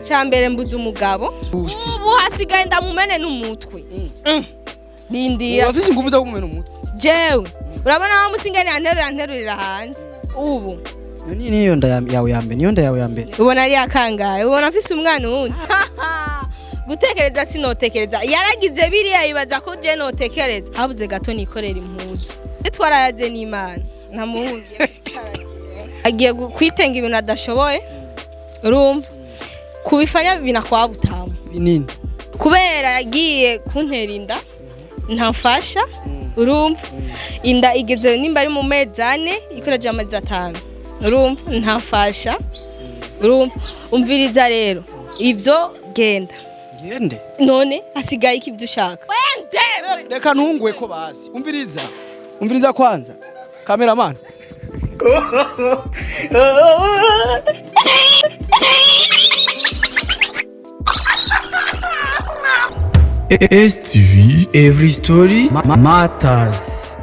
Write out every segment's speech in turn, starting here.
Cya mbere mbuze umugabo, ubu hasigaye ndamumene n'umutwe. Rindira. Urafise ingufu zo kumena umutwe? Jewe urabona wa musingani yanterura anterurira hanze ubu. Iyo ni niyo nda yawe ya mbere, niyo nda yawe ya mbere. Ubona ari akangaye, ubona afise umwana wundi. Gutekereza sinotekereza, yaragize biriya yibaza ko je notekereza. Habuze gato nikorera impuzu, twarayaze n'Imana ntamuhungu agiye kwitenga ibintu adashoboye. Urumva kubifanya binakwaba butamu Binini. Kubera yagiye kuntera inda ntamfasha. Urumva inda igeze nimba ari mu mezi 4 ikoraje amezi 5, urumva ntamfasha. Urumva, umviriza rero, ivyo genda. Ngende? None hasigaye iki ibyo ushaka? Wende. Reka ntungwe ko basi. Umviriza, umviriza kwanza, cameraman. STV Every Story Matters.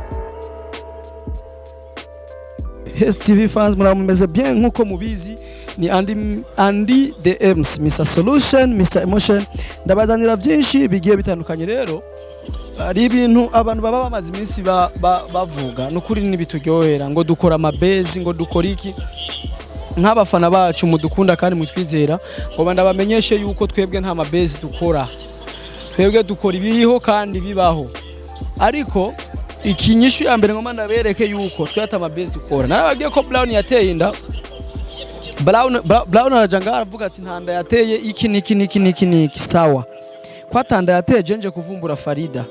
STV fans, muramumeze bien. Nkuko mubizi ni Andy, Andy the MC, Mr Solution, Mr Emotion. Ndabazanira byinshi bigiye bitandukanye. Rero hari ibintu abantu baba bamaze iminsi bavuga, nukuri ntibituryohera, ngo dukora amabezi, ngo dukora iki. Nk'abafana bacu mudukunda kandi mutwizera, ngo ndabamenyeshe yuko twebwe nta mabezi dukora. Twebwe dukora ibiriho kandi bibaho. Ariko ikinyishu ya mbere ngoma ndabereke yuko twe ata amabezi dukora. Narababwiye ko Brown yateye inda. Brown araja ngaha aravuga ati nta nda yateye, iki niki niki niki niki. Sawa, ko atanda yateye, jenje kuvumbura Farida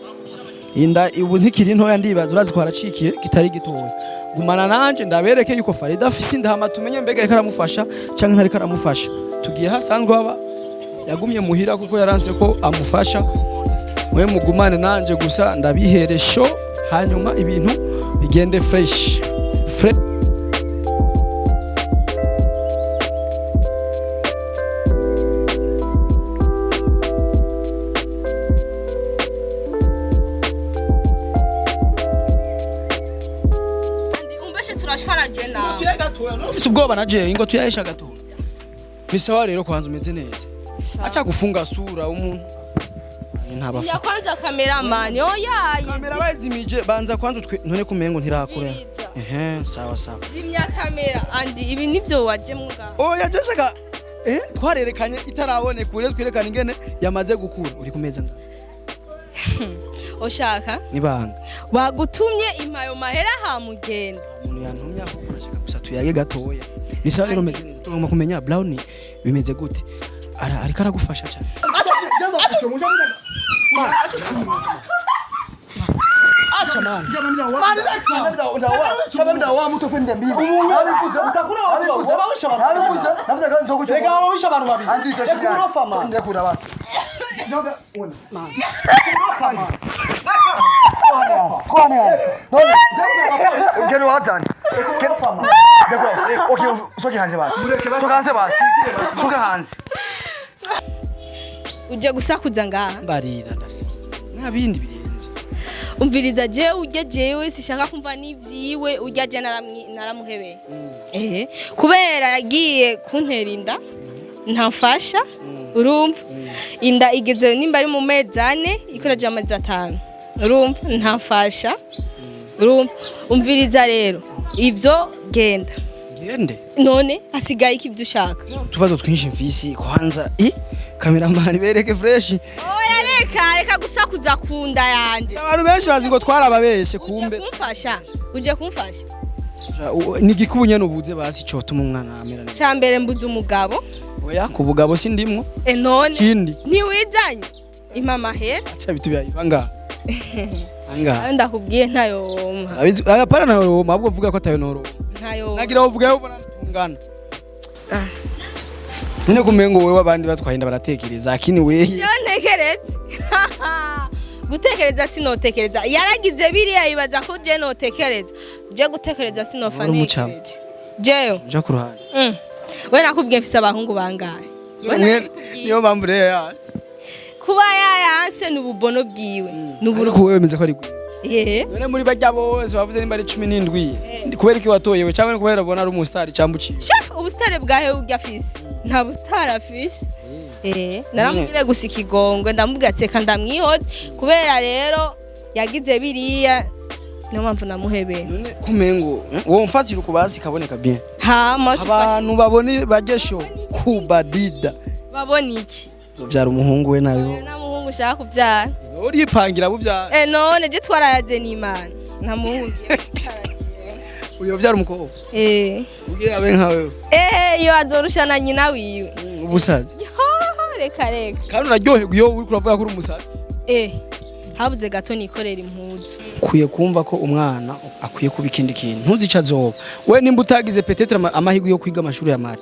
inda ubu ntikiri ntoya. Ndibaza urazi ko haracikiye kitari gitoya. Gumana nanje ndabereke yuko Farida afise inda, hama tumenye mbega ariko aramufasha canke ntariko aramufasha. Tugiye hasanzwe haba, yagumye muhira kuko yaranse ko amufasha. Mwe mugumane nanje gusa ndabihere show, hanyuma ibintu bigende fresh. Umbeshe turashwana je nawe. Ufise ubwoba na je ingo tuyahisha gatoya. Ni sawa rero, kwanza umeze neza? Acha gufunga sura umuntu ntabafa. Ya kwanza cameraman, oya. Kamera bayizimije, banza kwanza utwe none kumengo ntirakura. Biriza. Ehe, sawa sawa. Zimya kamera Andi, ibi nivyo wajemwo ngaha. Oya, jeshaka twarerekanye itaraboneka, ubu rero twerekana ingene yamaze gukura. Uri ku meza nga? Ushaka Nibanga. Bagutumye impayo mahera hamugenda. Umuntu yantumye ahubwo arashaka gusa tuyage gatoya. Ni sawa rero, umeze neza? Tugomba kumenya Brown bimeze gute. Ariko aragufasha cyane? Acha man. Uje gusakuza ngaha? Mbarira, ndasinze, nta bindi birenze. Umviriza, jewe urya, jewe sishaka kumva n'ivyiwe. Urya je naramuhebeye, ehe, kubera yagiye kuntera inda ntamfasha. Urumva inda igeze nimba ari mu mezi 4 ikoraje amezi 5, urumva ntamfasha. Urumva, umviriza rero, ivyo genda. Ngende? None hasigaye iki ibyo ushaka? Utubazo twinshi mfisi. Kwanza cameraman bereke fresh. Oya, reka reka gusakuza ku nda yanje. Abantu benshi bazi ngo twarababeshe. Uje Kumbe kumfasha, uje kumfasha. Ni igikubu nyene ubuze basi cotuma umwana amera neza. Cya mbere mbuze umugabo. Oya, ku bugabo sindimwo. E none? Kindi? Ntiwizanye impa mahera. Acha bitu byayiva ngaha angaha. Ayo ndakubwiye ntayompa. Abizi aya para nayo ahubwo vuga ko atayo noro. Ntayo. Nagira uvuga yo ubona tungana. None kumengo wewe abandi batwaye inda baratekereza, akini wewe? Jewe ntekereze gutekereza sinotekereza, yaragize biriya yibaza ko je notekereza. Je gutekereza sinofa. Wari umucamo. Ntekereje jewe. Uja ku ruhande. We nakubwiye mfise abahungu bangahe? We nakubwiye. Niyo mpamvu rero yaje. Kuba yayanse ni ububono bwiwe, ni Ariko wewe wemeze ko ari gwiwe? Eh. None muri bajya bose bavuze nimba ari 17, kubera iki watoyewe, cyangwa ni kubera ubona ari umusitari cyangwa uciye? Sha, ubusitari bwahe urya afise? Nta busitari afise. Eh, naramubwire gusa ikigongwe, ndamubwira ati reka ndamwihoze, kubera rero yagize biriya, niyo mpamvu namuhebeye. None kumengo uwo mfatira ukubasi kaboneka bien. Hama tufashe. Abantu babone bagesho kubadida. Babona iki? Uzovyara umuhungu we nayo? Nta muhungu ushaka kubyara. Uripangira buvyara. Eh, none je twarayaze n'Imana, nta muhungu ngiye kubyara jewe. Uyovyara umukobwa? Eh. Kugira abe nka wewe? Eh, iyo azorusha na nyina wiwe. Ubusazi. Yo, reka reka. Kandi uraryoherwa iyo uriko uravuga ko uri umusazi. Eh, habuze gato nikorera impuzu. Ukwiye kumva ko umwana akwiye kuba ikindi kintu, ntuzica azoba we nimba utagize peut-être amahirwe yo kwiga amashuri ya mari,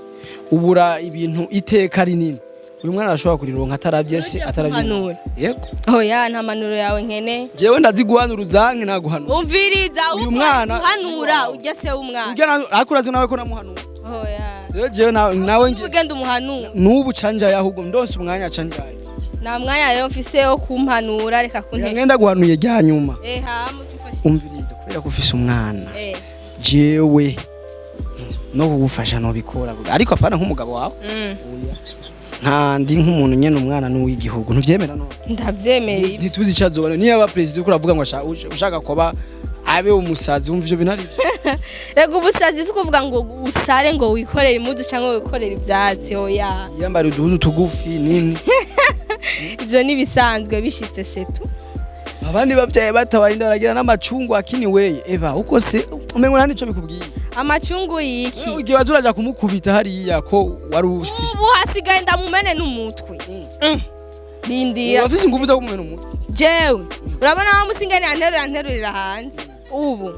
ubura ibintu iteka rinini. Uyu mwana arashobora kurironka ataravye se, ataravye. Kumpanura? Yego. Oya, nta manuro yawe nkeneye. Jewe ndaziguhanura, uzanke naguhanura. Umviriza. Uyu mwana- Uhanura ujya se w'umwana. Ujya ariko urazi nawe ko namuhanura. Oya. Rero jewe nawe Ugenda umuhanura. N'ubu canjaye, ahubwo ndonse umwanya canjaye. Nta mwanya rero mfise wo kumpanura, reka kuntesha. Ngenda guhanuye rya nyuma. Eh, hama ufashe. Umviriza, kubera ko ufise umwana, Eh. jewe no kugufasha nobikora, ariko apana nk'umugabo wawe. Nta ndi nk'umuntu nyene, umwana n'uw'igihugu, ntuvyemera none? Ndavyemera ibyo. Ntituzi ico azoba niyo aba perezida. Uriko uravuga ngo ushaka kuba abe umusazi, wumva ivyo bintu ari vyo? Rega ubusazi si ukuvuga ngo usare ngo wikorere impuzu cyangwa wikorere ivyatsi, oya. Yambara uduhuzu tugufi nini. Ivyo nibisanzwe bishitse setu. Abandi bavyaye batabaye inda baragira n'amacungu akiniweye eva uko se umengo nta nico bikubwiye. Amacungu yiki? Igihe waza uraja kumukubita hariya ko wari ufise Ubu hasigaye ndamumene n'umutwe. Rindira. Urafise ingufu zo kumumena umutwe? Jewe urabona wa musingani yanterura anterurira hanze ubu.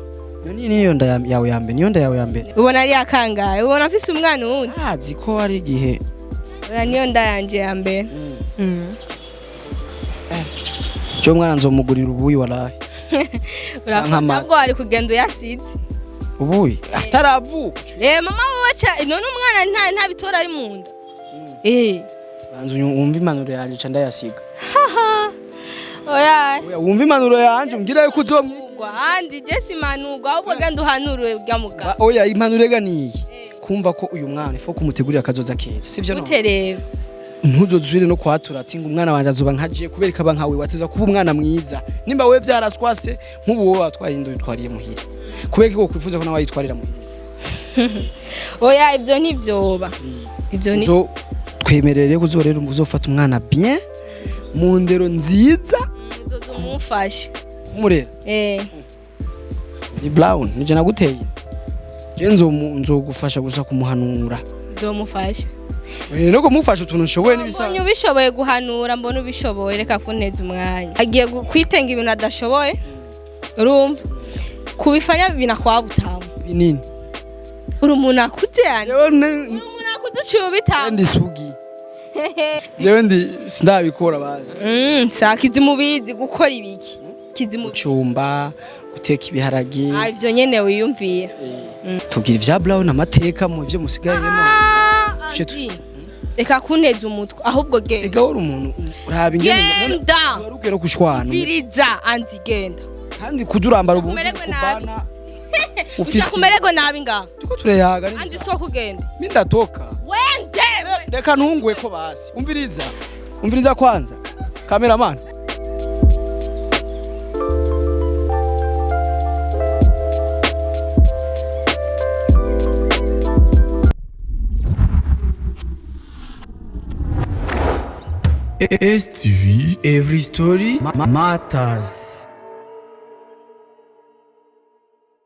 Iyo niyo nda yawe ya mbere? Niyo nda yawe ya mbere? Ubona ari akangaye? Ubona afise umwana wundi? Azi ko hari igihe. Oya, niyo nda yanje ya mbere. Cyo mwana nzomugurira ubuyi walahi. Urakoze. Amata. Ntabwo wari kugenda uyasize. Ubuyi ataravuka. Eh, mama wowe ca none umwana nta bitora ari mu nda. Eh. Banza wumve impanuro yanje, ca ndayasiga. Oya. Oya, wumve impanuro yanje, umbwire yuko uzomwi Ugwa andi je simanurwa, ahubwo genda uhanurwe bwa mugabo. Oya, impanuro ega niyi: kumva ko uyu mwana ifo kumutegurira akazoza keza, sivyo none? Gute rero? Ntuzozubire no kwatura ati ngo umwana wanje azoba nkaje, kubera ikaba nkawe. Wateza kuba umwana mwiza nimba wewe vyaraswase. Nk'ubu wowe watwaye inda uyitwariye muhira, kubera ko kwifuza ko nawe wayitwarira muhira? Oya, ibyo ntibyoba, ibyo ni Uzo twemerere ko uzorera, uzofata umwana bien mu ndero nziza. Uzoza umufashe. Kumurera? Eh. Ni Brown nije naguteye je, nzogufasha gusa kumuhanura. Uzomufasha. Eh, no kumufasha utuntu nshoboye Mbonye n'ibisanzwe. ubishoboye guhanura, mbona ubishoboye, reka kunteza umwanya. Agiye kwitenga ibintu adashoboye, urumva kubifanya binakwaba utamu. Binini. Uri umuntu akuze yani. Jewe Uri umuntu akuze uciye ubitanga. Ndi sugi, jewe ndi sindabikora bazi. Sa kizimubizi gukora ibiki kizimubizi? Gucumba, guteka ibiharage. Ah, ivyo nyene wiyumvira. Tugira ivya Brown, amateka mu ivyo musigayemo. Tuce Andi, reka kunteza umutwe, ahubwo genda. Ega wari umuntu uraba ingene. Genda. Wari ukwiye no kushwana. Viriza andi, genda. Kandi kudurambara ubu Umererwe nabi. kubana Ushaka ufise umererwe nabi ngaho. Tuko tureyaga. Andi, soko ugende. Mindatoka. Wende. Reka ntungwe ko basi. Umviriza, umviriza kwanza, cameraman. STV Every Story Matters.